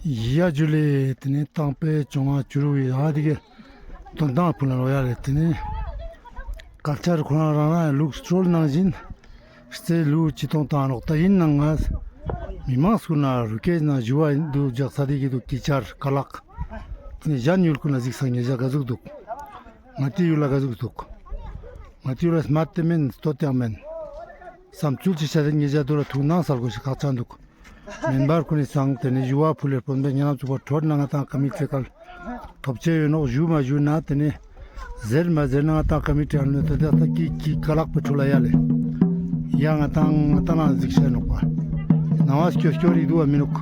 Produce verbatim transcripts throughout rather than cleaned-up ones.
ཡ་ཇུ་ལེ། ཏེ་ནེ་ཏང་པེ་ཅོ་ལྔ་ཅུ་རུ་ཡ་དེ་གི་དོན་དག་ཕུལ་ལ་ལོ་ཡ་ལེ། ཏེ་ནེ་ཀལ་ཅར་ཁོ་རང་རང་རང་ལུགས་སྲོལ་ནང་བཞིན་རྩེ་ལུ་ཅི་གཏོང་བཏང་ནོག་ད་ཡིན་ནང་ང་མི་མང་སྐུ་ན་རུ་སྐྱེས་ན་ཞུ་བ་ཡིན་དུ་ཇག་ས་དེ་གི་དུ་ཀི་ཅར་ཀ་ལག་ཏེ་ནེ་གཞན་ཡུལ་ཀུན་ལ་གཟིགས་ས་ཉེ་ཞ་ག་ཟུག་འདུག་ང་ཏི་ཡུལ་ལ་ག་ཟུག་འདུག་ང་ཏི་ཡུལ་ལ་སྨད་དེ་མེན་སྟོད་དེ་མེན། བསམ་ཚུལ་ཅི་ཤ་དེ་ཉེ་ཞ་དུ་ལ་ཐུག་ནང་སལ་གོ་ཤེས་ཁག་ཅན་འདུག་མེན་པར་ཁུ་ནི་སང་ཏེ་ནེ་ཞུ་བ་ཕུལ་ལེ་དཔོན་པོའི་ཉེ་ལམ་ཚུགས་པ་ཁྲོད་ན་ང་ཏང་ཀ་མི་ཁྲེ་ཀལ་ཐོབ་ཆེ་ཡོད་ནོག་ཞུ་མ་ཞུ་ན་ཏེ་ནེ་ཟེར་མ་ཟེར་ན་ང་ཏང་ཀ་མི་ཁྲེ་ཀལ་ནོ་ཏེ་ཏེ་ཀི་ཀི་ཀ་ལག་པོ་ཁྲུ་ལ་ཡ་ལེ། ཡ་ང་ཏང་ང་ཏང་ན་གཟིགས་ཤེས་ནོག་པ། ནང་བ་སྐྱོ་སྐྱོ་རིག་དུ་བ་མི་ནུག་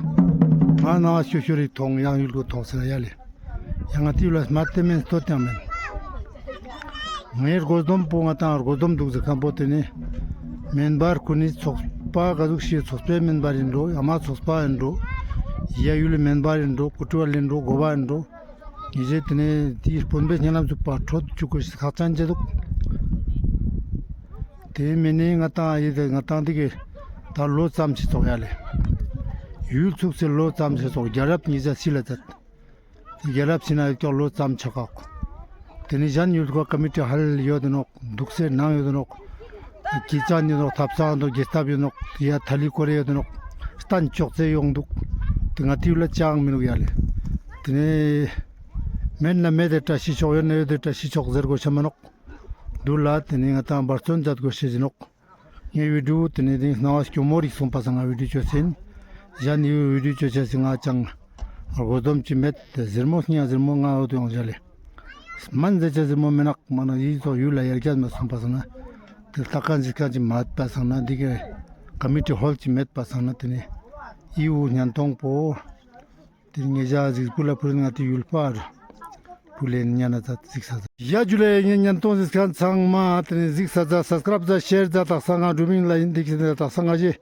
ང་ནང་བ་སྐྱོ་སྐྱོ་རིག་ཐོང་ཡང་ཡུལ་གོ་ཐོང་ཟེར་ཡ་ལེ། ཡང་ང་ཏི་ལ་སྨད་དེ་མེན་སྟོད་དེ་མེན། ངའི་སྒོ་སྡོམ་པོ་ང་ཏང་སྒོ་སྡོམ་འདུག་ཟེར་ཁན་པོ་ཏེ་ནེ་མེན་པར་ཁུ་ནི་ཚོགས་པ་ག་ཟུག་ཤིག་ཚོགས་པའི་མེན་པར་ཡིན་འགྲོ་ཡང་མ་ཚོགས་པ་ཡིན་འགྲོ་ཡ་ཡུལ་ལི་མེན་པར་ཡིན་འགྲོ་ཀུ་ཀྲུ་ལ་ཡིན་འགྲོ་གོ་བ་ཡིན་འགྲོ་ཡི་ཟེར་ཏེ་ནེ་དེའི་དཔོན་པོའི་ཉེ་ལམ་ཚུགས་པ་ཁྲོད་ཅུག་གོ་ཤེས་ཁག་ཅན་ཅེ་འདུག་ཏེ་མེན་ནི་ང་ཏང་ཡི་ཟེར་ང་ཏང་འདི་གི་ད་ལོ་ཙམ་ཞིག་ཚོགས་ཡ་ལེ། ཡུལ་ཚུགས་སེ་ལོ་ཙམ་ཞིག་ཚོགས་རྒྱལ་རབས་ཉེ་ཞ་སི་ལ་ཛད། རྒྱལ་རབས་སི་ན་ཡོད་ཀྱོག་ལོ་ཙམ་ཆོག་ཀོག་ཏེ་ནེ་གཞན་ཡུལ་ཁོ་ཀ་མི་ཊི་ཧལ་ཡོད་དེ་ནོག་འདུག་སེ་ནང་ཡོད་དེ་ནོག་ཀི་ཅན་ཡོད་ནོག་ཐབ་ཚང་དུ་རྒྱལ་ཐབ་ཡོད་ནོག་ཡ་ཐ་ལི་ཀོ་རེ་ཡོད་དེ་ནོག་སྟན་ཅོག་ཙེ་ཡོང་འདུག་ཏེ་ང་ཏི་ཡུལ་ལ་ཅང་མི་ནུག་ཡ་ལེ། ཏེ་ནེ་མེད་ན་མེད་དེ་བཀྲ་ཤིས་ཆོག་ཡོད་ན་ཡོད་དེ་བཀྲ་ཤིས་ཆོག་ཟེར་གོ་ཤེས་མ་ནོག་འདུག་ལ་ཏེ་ནེ་ང་ཏང་འབད་བརྩོན་མཛད་གོ་ཤེས་ཟེར་ནོག་ངའི་བི་ཌིའོ་ཏེ་ནེ་ཏེ་སྣང་བ་སྐྱོ་མོ་རིག་སོང་པ་སང་ང་བི་ཌིའོ་ཅོས་ཟིན། གཞན་ཡུལ་བི་ཌིའོ་ཅོས་ཟིན་ང་ཅང་སྒོ་སྡོམ་ཅི་མེད་ཟེར་མོ་སྙིང་ཟེར་མོ་ང་འོ་དུ་ཡོང་ཞལ་ལེ། སྨན་ཟེར་ཅེས་ཟེར་མོ་མེ་ནག་མ་ན་ཡིད་སོགས་ཡུལ་ལ་ཡར་རྒྱས་མ་སོང་པ་སང་ན་ཏེ་ལྟ་ཀ་འཛིན་ཀ་ཅི་མ་ཡོད་པ་སང་ན་འདི་གི་ཀ་མི་ཊི་ཧོལ་ཅི་མེད་པ་སང་ན་ཏེ་ནེ་ཡིའུ་ཉན་ཏོང་པོ། ཏེ་ཉེ་ཞ་གཟིགས་པོ་ལ་ཕུལ་ང་ཏི་ཡུལ་པར་ཕུལ་ལེན་ཉན་ན་ཛད་གཟིགས་ས་ཛད། ཡ་ཇུ་ལེ། ངའི་ཉན་ཏོང་གཟིགས་ཁན་ཚང་མ་ཏེ་ནེ་གཟིགས་ས་ཛད་སབ་སི་ཀ་རབ་ཛད་ཤེར་ཛད་དག་ས་ང་འགྲུབ་མིན་ལ་ཡིན་ཏེ་ཁྱེད་དག་ས་ང་ཞེ་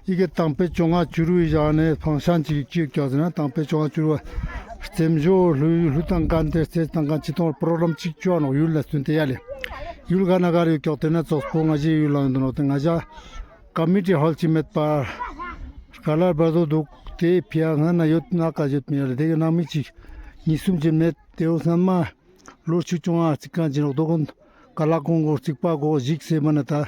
ཡི་གེ་ཏང་པེ་ཅོ་ལྔ་ཅུ་རུ་ཡི་ཞག་ནེ་ཕང་ཤན་ཅིག་ཅིག་ཀྱོག་ཟེར་ན་ཏང་པེ་ཅོ་ལྔ་ཅུ་རུ་བ་རྩེམ་ཞོ་ལྷུ་ལྷུ་ཏང་ཀན་ཏེ་རྩེ་ཏང་ཀན་ཅི་ཏོང་པྲོ་གྲམ་ཅིག་ཅོ་ནོག་ཡུལ་ལ་སྟུན་ཏེ་ཡ་ལེ། ཡུལ་ག་ན་ག་རུ་ཀྱོག་ཏེ་ན་ཙོགས་པོ་ང་ཞེ་ཡུལ་ལ་འདུག་ནོག་ཏེ་ང་ཞ་ཀ་མི་ཊི་ཧོལ་ཅི་མེད་པ། ཀ་ལར་བར་དོ་འདུག་ཏེ་ཕི་ཡ་ང་ན་ཡོད་ན་ཀ་ཡོད་མི་ཡ་ལེ། ཏེ་གི་ནང་མི་ཅིག་ཉིས་སུམ་ཅི་མེད། ཏེ་འོ་སྔན་མ་ལོ་ཆིག་བཅོ་ལྔ་རྩིག་ཁན་ཅི་ནོག་དོ་གོན་ཀ་ལ་གོང་གོ་རྩིག་པ་གོ་ཞིག་སེ་མ་ན་ད་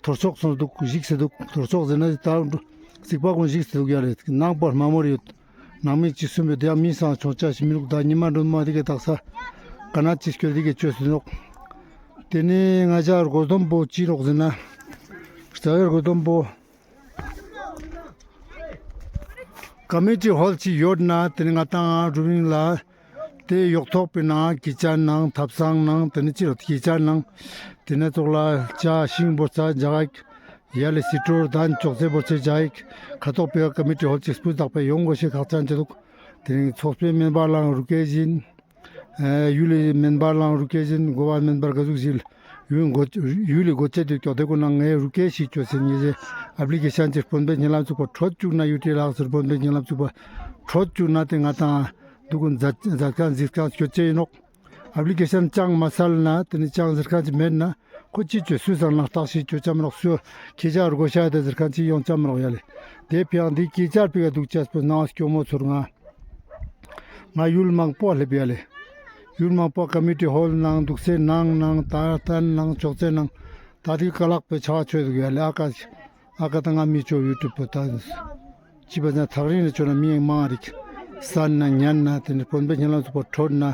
ཐོར་ཅོག་སོང་འདུག་ཞིག་སེ་འདུག་ཐོར་ཅོག་ཟེར་ན་ད་རྩིག་པ་གོང་ཞིག་སེ་འདུག་ཡ་ལེ། ནང་པར་མ་མོར་ཡོད། ནང་མི་ཅི་སུམ་ཡོད་དེ་ཡང་མི་སང་ཆོང་ཆ་ཞིག་མི་ནུག་ད་ཉི་མ་སྒྲོན་མ་དེ་གི་དག་ས་ཀ་ན་ཅི་སྐྱོད་དེ་གི་བཅོས་སུ་ནོག་ཏེ་ནེ་ང་ཞ་སྒོ་སྡོམ་པོ་ཅི་ནོག་ཟེར་ན་རྩ་བའི་སྒོ་སྡོམ་པོ་ཀ་མི་ཊི་ཧོལ་ཅིག་ཡོད་ན་ཏེ་ནེ་ང་ཏང་འགྲུབ་མིན་ལ་ཏེ་ཡོག་ཐོག་པའི་ནང་ཀི་ཅན་ནང་ཐབ་ཚང་ནང་ཏེ་ནེ་ཅི་རོ་ཀི་ཅན་ནང་ཏེ་ནེ་ཙོགས་ལ་ཅ་ཤིང་བོར་ཚ་ཇ་ཡིག་ཡ་ལེ་སི་ཏྲོར་དན་ཅོག་ཙེ་བོར་ཚེ་ཇ་ཡིག་ཁ་ཐོག་པའི་ཀ་མི་ཊི་ཧོལ་ཅིག་སྤུས་དག་པའི་ཡོང་གོ་ཤེས་ཁག་ཅན་ཅི་འདུག་ཏེ་ནེ་ཚོགས་པའི་མེན་པར་ལའང་རུ་སྐྱེས་ཡིན། ཨེ་ཡུལ་ལི་མེན་པར་ལའང་རུ་སྐྱེས་ཡིན། གོ་བ་མེན་པར་ག་ཟུག་ཞིག་ཡུལ་གོ་ཡུལ་ལི་གོ་ཆེ་དུ་ཀྱོག་ཏེ་ཀུན་ན་ངའི་རུ་སྐྱེས་ཤིག་ཅོས་ཟིན་ངེ་ཞེ་ཨབ་ལི་ཀེ་ཤན་ཅིག་དཔོན་པོའི་ཉེ་ལམ་ཚུགས་པ་ཁྲོད་ཅུག་ན་ཡུ་ཊི་ལགས་སུ་དཔོན་པོའི་ཉེ་ལམ་ཚུགས་པ་ཁྲོད་ཅུག་ན་ཏེ་ང་ཏང་དུ་ཀུན་མཛད་མཛད་ཁན་གཟིགས་ཁན་སྐྱོད་ཅེས་ཡིན་ནོག་ཨབ་ལི་ཀེ་ཤན་ཅང་མ་སལ་ན་ཏེ་ནེ་ཅང་ཟེར་ཁན་ཅིག་མེད་ན་ཁོ་ཅི་ཅོས་སུ་སང་ན་བརྟག་ཞིབ་ཅོ་ཅམ་རོག་སུ་ཁྱེ་ཅག་རུ་གོ་ཤ་ཡ་ཏེ་ཟེར་ཁན་ཅིག་ཡོང་ཅམ་རོག་ཡ་ལེ། ཏེ་ཕི་ཡང་འདི་ཀི་ཅར་པི་ག་དུག་ཅེས་པོ་སྣང་སྐྱོ་མོ་ཚོར་ང་། ང་ཡུལ་མང་པོ་སླེབས་ཡ་ལེ། ཡུལ་མང་པོ་ཀ་མི་ཊི་ཧོལ་ནང་དུག་སའི་ནང་ནང་ད་ཏན་ནང་ཅོག་ཙེ་ནང་ད་དེ་ཀ་ལག་པའི་ཆ་ཆོད་དུག་ཡ་ལེ། ཨ་ཀ་ཨ་ཀ་ད་ང་མི་ཆོ་ཡུ་ཊུབ་པོ་ད་ཅི་པ་ཟ་ཐག་རིང་ལ་ཆོ་ན་མི་མང་རིག་སན་ན་ཉན་ན་ཏེ་ནེ་དཔོན་པོའི་ཉེ་ལམ་ཚུགས་པ་ཁྲོད་ན་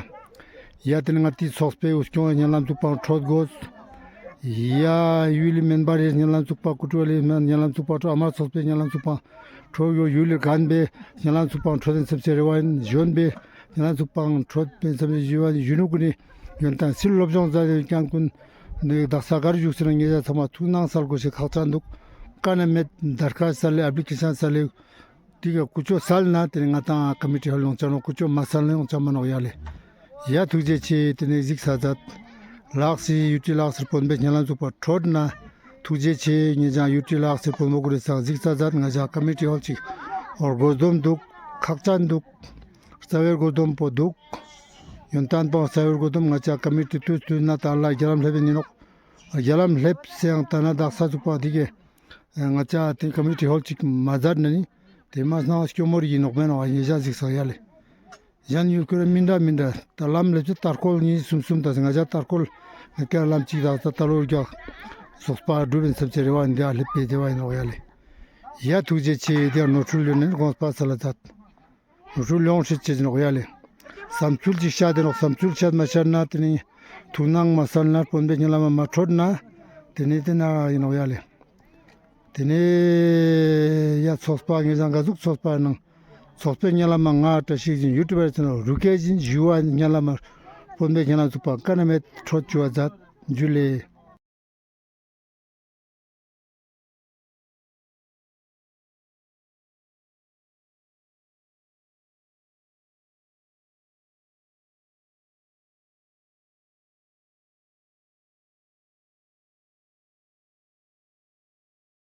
ཡ་ཏེ་ནེ་ང་ཏི་ཚོགས་པའི་འུ་སྐྱོང་ཉེ་ལམ་ཚུགས་པ་ཁྲོད་དགོས། ཡ་ཡུལ་ལི་མེན་པར་ཉེ་ལམ་ཚུགས་པ་ཀུ་ཀྲུ་ལི་ཉེ་ལམ་ཚུགས་པ་ཁྲོད་ཨ་མ་ཚོགས་པའི་ཉེ་ལམ་ཚུགས་པ་ཁྲོད་ཡོ་ཡུལ་ལི་རྒན་པའི་ཉེ་ལམ་ཚུགས་པའང་ཁྲོད་དེ་སེམས་ཅན་རེ་བ་ཡིན། གཞོན་པའི་ཉེ་ལམ་ཚུགས་པའང་ཁྲོད་དེ་སེམས་ཅན་རེ་བ་ཡིན། གཞོན་ནུ་ཀུན་ནི་ཡོན་ཏན་སིལ་སློབ་སྦྱོང་མཛད་དེ་ཡོད་ཀྱང་ཀུན་ནི་དག་ས་གར་བཞུགས་ཟེར་ན་ངེད་ཅག་ཚང་མ་ཐུགས་སྣང་སལ་དགོས་ཤེས་ཁག་ཅན་འདུག་ཀ་ནེ་མེད་དར་ཁ་སལ་ལེ་ཨབ་ལི་ཀེ་ཤན་སལ་ལེ། དེ་ག་ཀུ་ཅོ་སལ་ན་དེ་ནི་ང་ཏང་ཀ་མི་ཊི་ཧོལ་ཡོང་ཆ་ནོག་ཀུ་ཅོ་མ་སལ་ན་ཡོང་ཆ་མ་ནོག་ཡ་ལེ། ཡ་ཐུགས་རྗེ་ཆེ། དེ་ནི་གཟིགས་ས་མཛད། ལགས་སི་ཡུ་ཊི་ལགས་སི་དཔོན་པོའི་ཉེ་ལམ་ཚུགས་པ་ཁྲོད་ན་ཐུགས་རྗེ་ཆེ། ངེད་ཅག་ཡུ་ཊི་ལགས་སི་དཔོན་པོ་ཀུན་ལ་སང་གཟིགས་ས་མཛད། ང་ཅག་ཀ་མི་ཊི་ཧོལ་ཅིག་འོར་སྒོ་སྡོམ་འདུག་ཁག་ཅན་འདུག། རྩ་བའི་སྒོ་དོམ་པོ་འདུག། ཡོན་ཏན་པོ་རྩ་བའི་སྒོ་དོམ། ང་ཅག་ཀ་མི་ཊི་ཏུས་ཏུས་ན་ད་ལ་རྒྱ་ལམ་སླེབས་ཡིན་ནོག། རྒྱ་ལམ་སླེབས་སེ་ཡང་ད་ན་དག་ས་ཚུགས་པ་འདི་གས། ང་ཅག་དེ་ཀ་མི་ཊི་ཧོལ་ཅིག་མ་ཛད་ན་ནི་དེ་མ་སྣང་སྐྱོ་མོ་རིག་ཡིན་ནོག་མེན་ནོག། ཨ་ཉེ་ཞག་ཟིག་སང་ཡ་ལེ། གཞན་ཡུལ་ཁུར་མི་འདྲ་མི་འདྲ། ད་ལམ་ལེབ་ཅིག་ཏར་ཁོལ་གཉིས་གསུམ་གསུམ། ད་ང་ཅག་ཏར་ཁོལ་ང་ཀ་ལམ་ཅིག་ད་ད་ལོ་རྒྱག་སོགས་པ་སྒྲུབ་ཡིན་སེམས་ཅན་རེ་བ་འདི་ཨ་ལེབ་པའི་དེ་བ་ཡིན་ནོག་ཡ་ལེ། ཡ་ཐུགས་རྗེ་ཆེ། དེ་ནོར་འཁྲུལ་ཡོད་ན་ནི་དགོངས་པ་སལ་ལ་མཛད། ནོར་འཁྲུལ་ཡོང་སྲིད་ཅེས་ནོག་ཡ་ལེ། བསམ་ཚུལ་ཅིག་བཤད་དེ་ནོག། བསམ་ཚུལ་བཤད་མ་ཤར་ན་དེ་ནི་ཐུགས་སྣང་མ་སལ་ན་དཔོན་པོའི་སྙན་ལམ་མ་འཕྲོད་ན་དེ་ནི་དེ་ན་ཡིན་ནོག་ཡ་ལེ། དེ་ནས་ཡ་ཚོགས་པ་ངེད་ཅག་ག་ཟུག་ཚོགས་པ་ནང་ཚོགས་པའི་སྙན་ལམ་མ་ང་བཀྲ་ཤིས་ཤིང་ཡུ་ཊུབ་པར་ཚོ་ནང་རུ་སྐད་ཅིག་ཞུ་བ་སྙན་ལམ་མ་དཔོན་པོའི་སྙན་ལམ་ཚུགས་པ་ཀ་ན་མེད་འཕྲོད་བཅུག་པ་མཛད། འཇུ་ལེ།